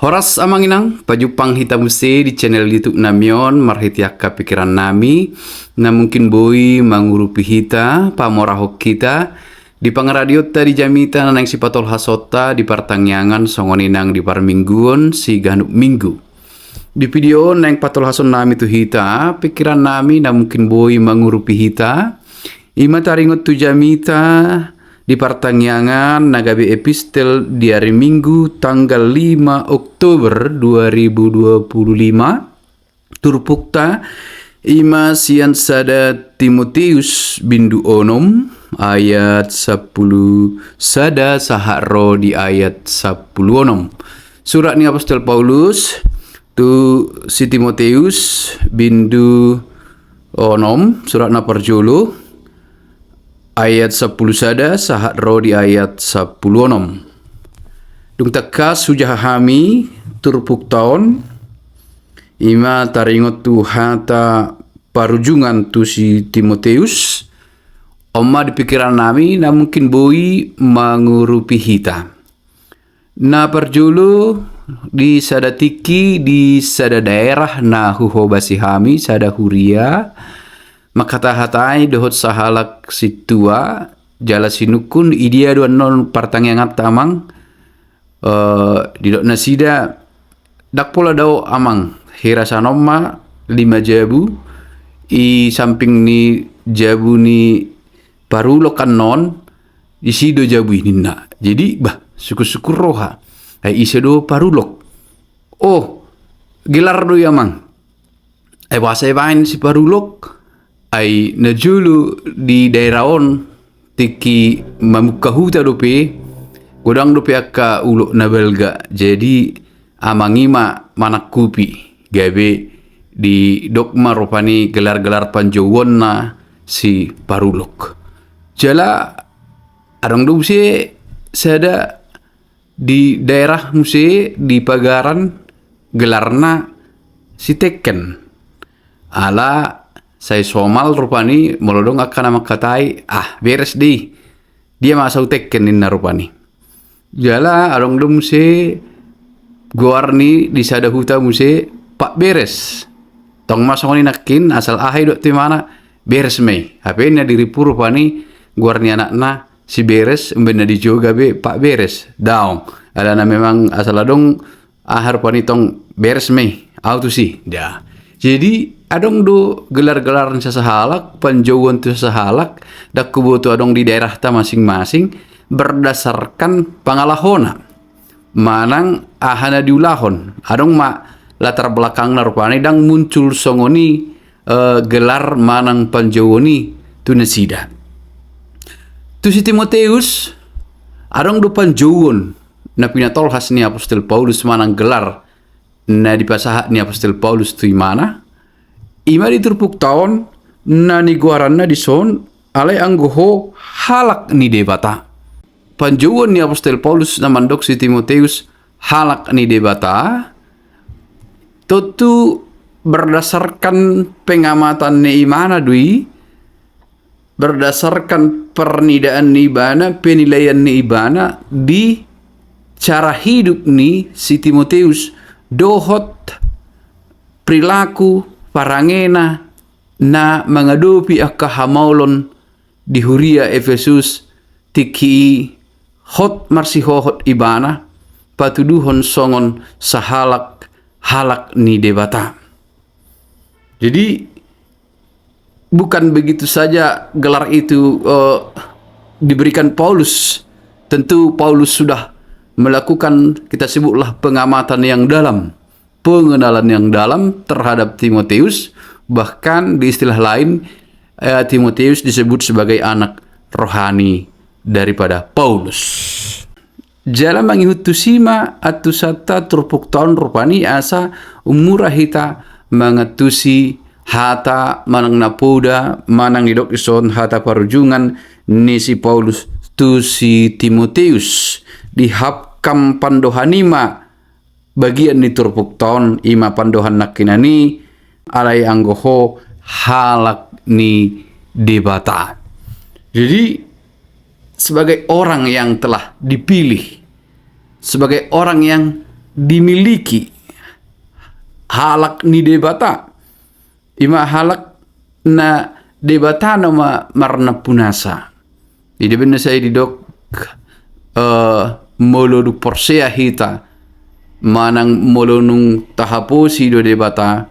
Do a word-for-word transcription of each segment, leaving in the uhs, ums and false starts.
Horas amang inang, pajumpang hita muse di channel YouTube nami on, marhite angka pikiran nami na mungkin boi mangurupi hita, pamorahon hita di pangaradionta di jamita na naeng sipatolhasonta di partangiangan songon i nang di parmingguon siganup minggu. Di video on naeng patolhason nami tu hita pikiran nami na mungkin boi mangurupi hita, ima taringot tu jamita di partangiangan na gabe epistel di ari Minggu tanggal lima Oktober dua ribu dua puluh lima. Turpukta ima sian sada Timoteus bindu onom ayat sampulu sada sahat ro di ayat sampulu onom. Surat ni apostel Paulus tu si Timoteus bindu onom, surat na parjolo, ayat sampulu sada sahat ro di ayat sampulu onom. Dung tangkas hujaha hami turpukta on, ima taringot tu hata parujungan tu si Timoteus, on ma di pikiran nami na mungkin boi mangurupi hita. Na parjolo, di sada tingki, di sada daerah na huhobasi hami, sada huria, mangkatahatai dohot sahalak sintua, jala sinungkun, i dia do annon partangianganta amang? Eh, didok nasida, ndang pola dao amang, hira sanon ma lima jabu, i samping ni jabu ni parulok annon, disi do jabu i ninna. Jadi, bah, sungkun-sungkun roha. Ai ise do parulok? Oh, gelar do i amang. Ai boasa ibaen si parulok? Ai na jolo di daerah on tingki mamungka huta dope, godang dope angka ulok na balga. Jadi amang i ma manangkupi, gabe didok ma rupani gelar-gelar panjouonna si parulok. Jala adong do muse sada di daerah muse di pagaran gelarna si Tekken. Ala sai somal rupani molo adong angka na mangkatai, ah, beres do i. Dia ma asa hu Tekken ninna rupani. Jala adong do muse goar ni di sada huta muse Pak Beres. Tong ma songon i nangkin, asal aha i didok tu imana, beres ma i. Hape na dirimpu rupani goar ni anakna si Beres, umbaen na dijou gabe Pak Beres. Daong. Alana memang asal adong aha rupani tong, beres ma i, au tusi. Da. Jadi adong do gelar-gelar ni sasahalak, panjouon tu sasahalak, ndang huboto adong di daerahta masing-masing, berdasarkan pangalahona manang aha na diulahon. Adong ma latar belakangna rupani ndang muncul songon i, eh, gelar manang panjouon i tu nasida. Tu si Timoteus, adong do panjouon na pinatolhas ni apostel Paulus manang gelar na dipasahat ni apostel Paulus tu imana, ima di turpukta on na nigoaranna dison, alai anggo ho halak ni Debata. Panjouon ni apostel Paulus na mandok si Timoteus halak ni Debata, tontu berdasarkan pengamatan ni imana do i, berdasarkan pernidaan ni ibana, penilaian ni ibana di cara hidup ni si Timoteus dohot perilaku parangena na mangadopi angka hamaolon di huria Efesus tingki i, hot marsihohot ibana patuduhon songon sahalak halak ni Debata. Jadi bukan begitu saja gelar itu, eh, diberikan Paulus. Tentu Paulus sudah melakukan, kita sebutlah, pengamatan yang dalam, pengenalan yang dalam terhadap Timoteus. Bahkan di istilah lain, eh, Timoteus disebut sebagai anak rohani daripada Paulus. Jala mangihut tusi ma antusanta turpukta on rupani asa ummura hita mangantusi hata manang napoda manang didok dison hata parujungan ni si Paulus tu si Timoteus. Di hapkam pandohan i ma bagian ni turpukta on, ima pandohan nangkinan i, alai anggo ho halak ni Debata. Jadi sebagai orang yang telah dipilih, sebagai orang yang dimiliki halak ni Debata. Ima halak na Debata nama marnampunasa. Jadi baen na sai didok, eh, molo dung porsea hita manang molo nunga tahaposi do Debata,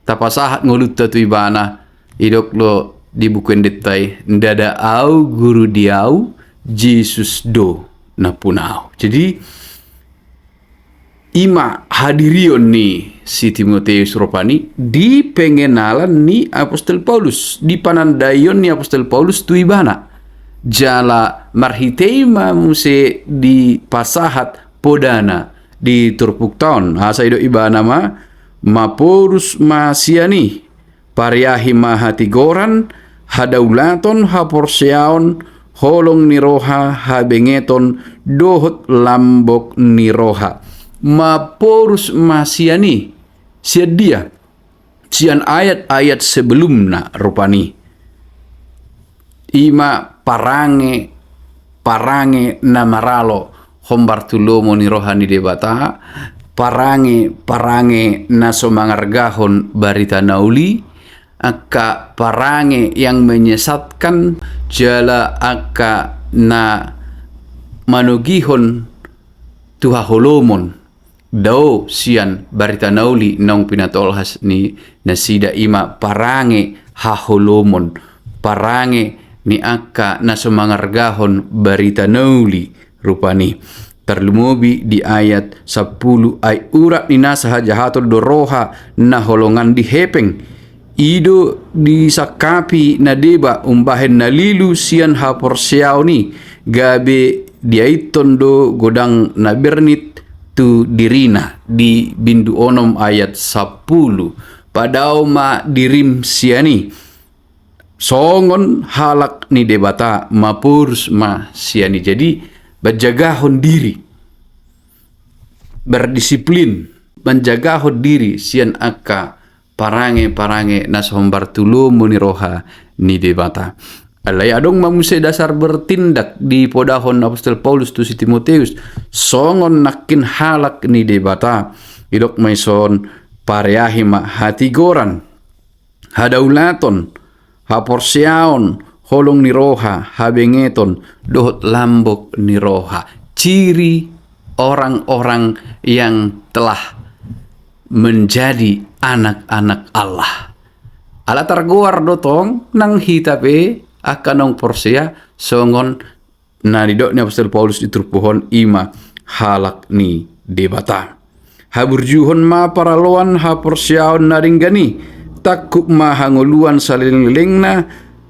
tapasahat ngolunta tu Ibana, didok do di Buku Endenta i, ndada au guru di au, Jesus do nampuna au. Jadi ima hadirion ni si Timoteus rupani di pengenalan ni Apostel Paulus, di panandaion ni Apostel Paulus tu ibana. Jala marhite i ma muse dipasahat podana di turpukta on. Asa didok ibana ma, maporus ma sian i pariahi ma hatigoran, hadaulaton, haporseaon, holong ni roha, habengeton, dohot lambok ni roha. Maporus ma sian i, sian dia, sian ayat-ayat sebelumna rupani. Ima parange, parange na maralo hombar tu lomo ni roha ni Debata, parange, parange na so mangargahon barita na uli, angka parange yang menyesatkan, jala angka na manogihon tu haholomon. Dao sian barita na uli naung pinatolhas ni nasida, ima parange haholomon, parange ni angka na so mangargahon barita na uli rupani. Tarlumobi di ayat sampulu, ai urat ni nasa hajahaton do roha na holongan di hepeng. I do disangkapi na deba umbahen na lilu sian haporseaon i, gabe diaithon do godang na bernit tu dirina, di bindu onom ayat sampulu. Padao ma dirim sian i songon halak ni Debata, maporus ma sian i. Jadi manjagahon diri, berdisiplin, manjagahon diri sian angka parange-parange na so hombar tu lomo ni roha ni Debata. Alai adong ma muse dasar bertindak dipodahon Apostel Paulus tu si Timoteus songon nangkin halak ni Debata. Didok ma dison, pariahi ma hatigoran, hadaulaton, haporseaon, holong ni roha, habengeton, dohot lambok ni roha. Ciri orang-orang yang telah menjadi anak-anak Allah. Ala targoar do tong nang hita pe angka naung porsea songon na nidok ni Apostel Paulus di turpuk on, ima halak ni Debata. Haburjuhon ma paraloan haporseaon na denggan i, tangkup ma hangoluan saleleng-lelengna,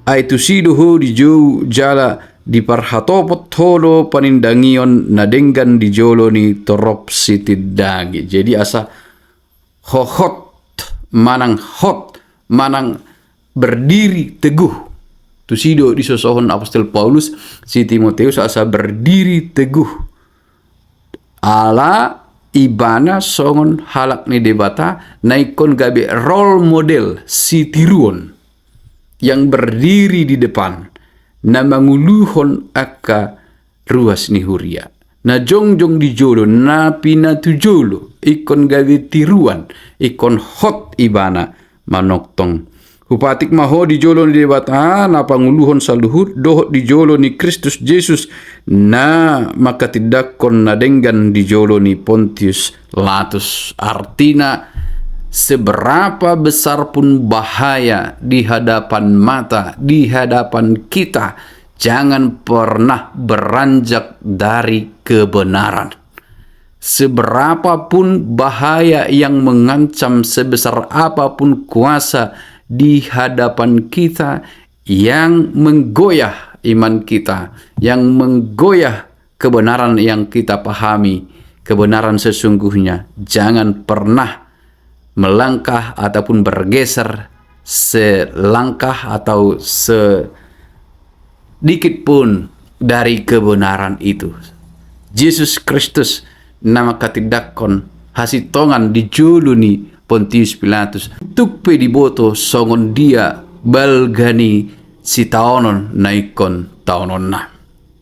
ai tusi do ho dijou jala diparhatopot ho do panindangion na denggan di jolo ni torop sitindangi. Jadi asa hohot, manang hot, manang berdiri teguh. Tusi do disosohon Apostel Paulus si Timoteus asa berdiri teguh. Ala ibana songon halak ni Debata na ingkon gabe role model, sitiruon, yang berdiri di depan, na manguluhon angka ruas ni huria. Na jongjong di jolo, na pinatujolo, ingkon gabe tiruan, ingkon hot ibana manongtong. Hupatik ma ho di jolo ni Debata na panguluhon saluhut, dohot di jolo ni Kristus Jesus na manghatindanghon na denggan di jolo ni Pontius Pilatus. Artina, seberapa besar pun bahaya di hadapan mata, di hadapan kita, jangan pernah beranjak dari kebenaran. Seberapa pun bahaya yang mengancam, sebesar apapun kuasa di hadapan kita yang menggoyah iman kita, yang menggoyah kebenaran yang kita pahami, kebenaran sesungguhnya, jangan pernah melangkah ataupun bergeser selangkah atau sedikit pun dari kebenaran itu. Jesus Kristus na manghatindanghon hasintongan di jolo ni Pontius Pilatus, tung pe diboto songon dia balga ni sitaonon na ingkon taononna.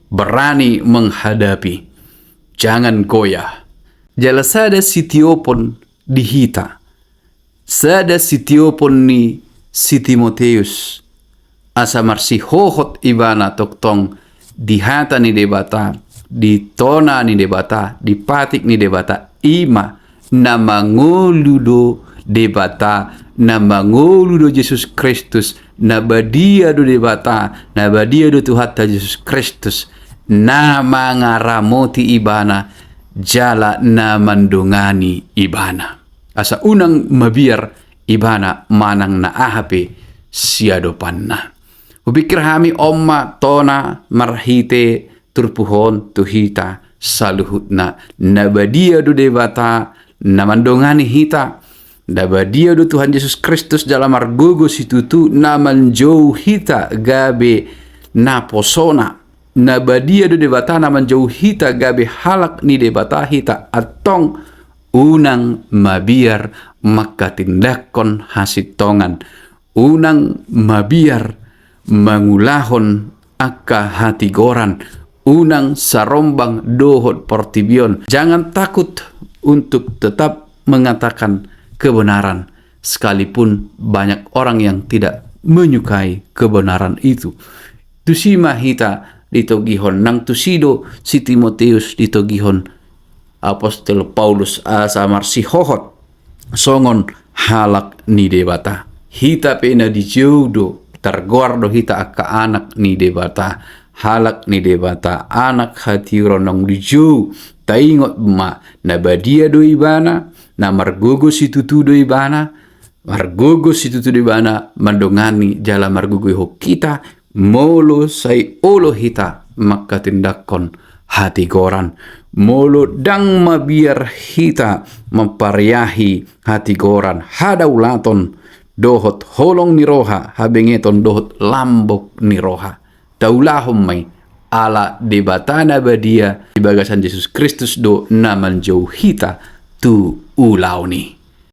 Berani menghadapi, jangan goyah. Jala sada sitiopon di hita, sada sitiopon ni si Timoteus, asa marsihohot ibana tongtong di hata ni Debata, di tona ni Debata, di patik ni Debata, i ma na mangolu do Debata, na mangolu do Jesus Kristus, na badia do Debata, na badia do Tuhanta Jesus Kristus, na mangaramoti ibana, jala na mandongani ibana. Asa unang mabiar ibana manang na aha pe siadopanna. Hupikir hami on ma tona marhite turpuk on tu hita saluhutna. Na badia do Debata na mandongani hita. Na badia do Tuhan Jesus Kristus jala margogo situtu na manjou hita gabe naposona. Na badia do Debata na manjou hita gabe halak ni Debata hita, antong unang mabiar manghatindanghon hasintongan, unang mabiar mangulahon angka hatigoran, unang sarombang dohot portibi on. Jangan takut untuk tetap mengatakan kebenaran, sekalipun banyak orang yang tidak menyukai kebenaran itu. Tusi ma hita ditogihon, nang tusi do si Timoteus ditogihon apostel Paulus asa marsihohot songon halak ni Debata. Hita pe na dijou do, targoar do hita angka anak ni Debata, halak ni Debata, anak hatiuron naung dijou. Taingot ma, na badia do ibana, na margogo situtu do ibana, margogo situtu do ibana mandongani jala margogoihon hita, molo sai olo hita manghatindanghon hatigoran, molo ndang mabiar hita mampariahi hatigoran, hadaulaton dohot holong ni roha, habengeton dohot lambok ni roha. Taulahon ma i, ala Debata na badia di bagasan Jesus Kristus do na manjou hita tu ulaon i.